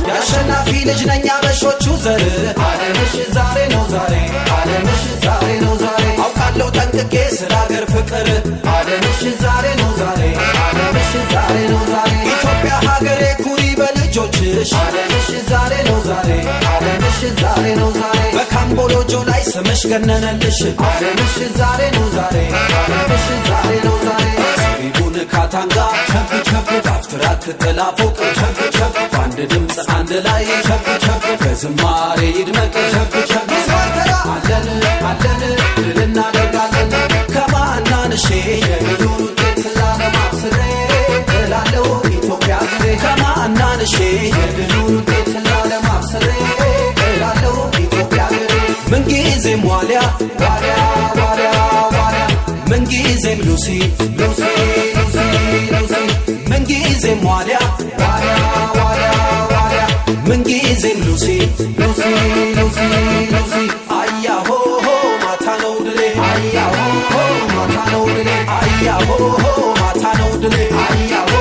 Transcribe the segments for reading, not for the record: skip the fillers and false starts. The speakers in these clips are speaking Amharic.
የአሸናፊ ልጅ ነኝ አበሾቹ ዘር። አለምሽ ዛሬ ነው ዛሬ፣ አለምሽ ዛሬ ነው ዛሬ። አውቃለሁ ጠንቅቄ ስለ አገር ፍቅር። አለምሽ ዛሬ ነው ዛሬ፣ አለምሽ ዛሬ ነው ዛሬ። ኢትዮጵያ ሀገሬ ኩሪ በልጆችሽ። አለምሽ ዛሬ ነው ዛሬ፣ አለምሽ ዛሬ ነው ዛሬ። በካምቦሎጆ ላይ ስምሽ ገነነልሽ። አለምሽ ዛሬ ነው ዛሬ፣ አለምሽ ዛሬ ነው ዛሬ። ትሪቡን ካታንጋ ቸብ ቸብ፣ ዳፍትራት ጥላፎቅ ቸብ ቸብ፣ በአንድ ድምፅ አንድ ላይ ቸብ ቸብ፣ በዝማሬ ይድመቅ ቸብ ቸብ። ሚስማር አለን አለን፣ ድል እናደርጋለን። ከማናንሼ የድሉን ውጤት ላለማብስሬ እላለሁ ኢትዮጵያ ሀገሬ። ከማናንሼ የድሉን ውጤት ላለማብስሬ እላለሁ ኢትዮጵያ ሀገሬ። ምንጊዜም ዋሊያ ዋሊያ ዋሊያ ዋሊያ፣ ምንጊዜም ሉሲ ሉሲ ሉሲ ሉሲ፣ ምንጊዜም ዋሊያ ዋሊያ ዋሊያ ዋሊያ፣ ምንጊዜም ሉሲ ሉሲ ሉሲ ሉሲ። አያሆ ማታ ነው ድሌ፣ አያሆ ማታ ነው ድሌ፣ አያሆ ማታ ነው ድሌ፣ አያሆ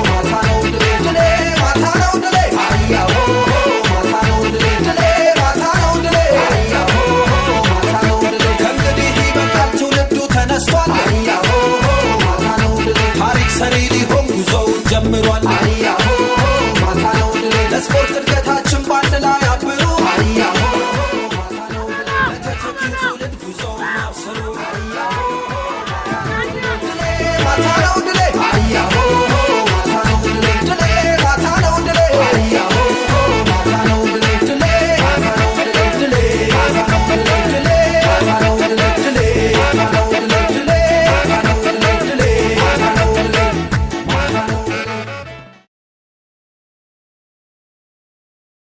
ማታ ነው ድሌ፣ ድሌ ማታ ነው ድሌ፣ አያሆ ማታ ነው ድሌ፣ ድሌ ማታ ነው ድሌ፣ አያሆ ማታ ነው ድሌ። ከእንግዲህ ይበቃል፣ ትውልዱ ተነስቷል። አያሆ ማታ ነው ድሌ። ታሪክ ሰሪ ሊሆን ጉዞውን ጀምሯል። አያሆ ማታ ነው ድሌ። ለስፖርት እድገታችን በአንድ ላይ አብሩ። አያሆ ማታ ነው ድሌ። ለተተኪው ትውልድ ጉዞውን አብስሩ። አያሆ ማታ ነው ድሌ።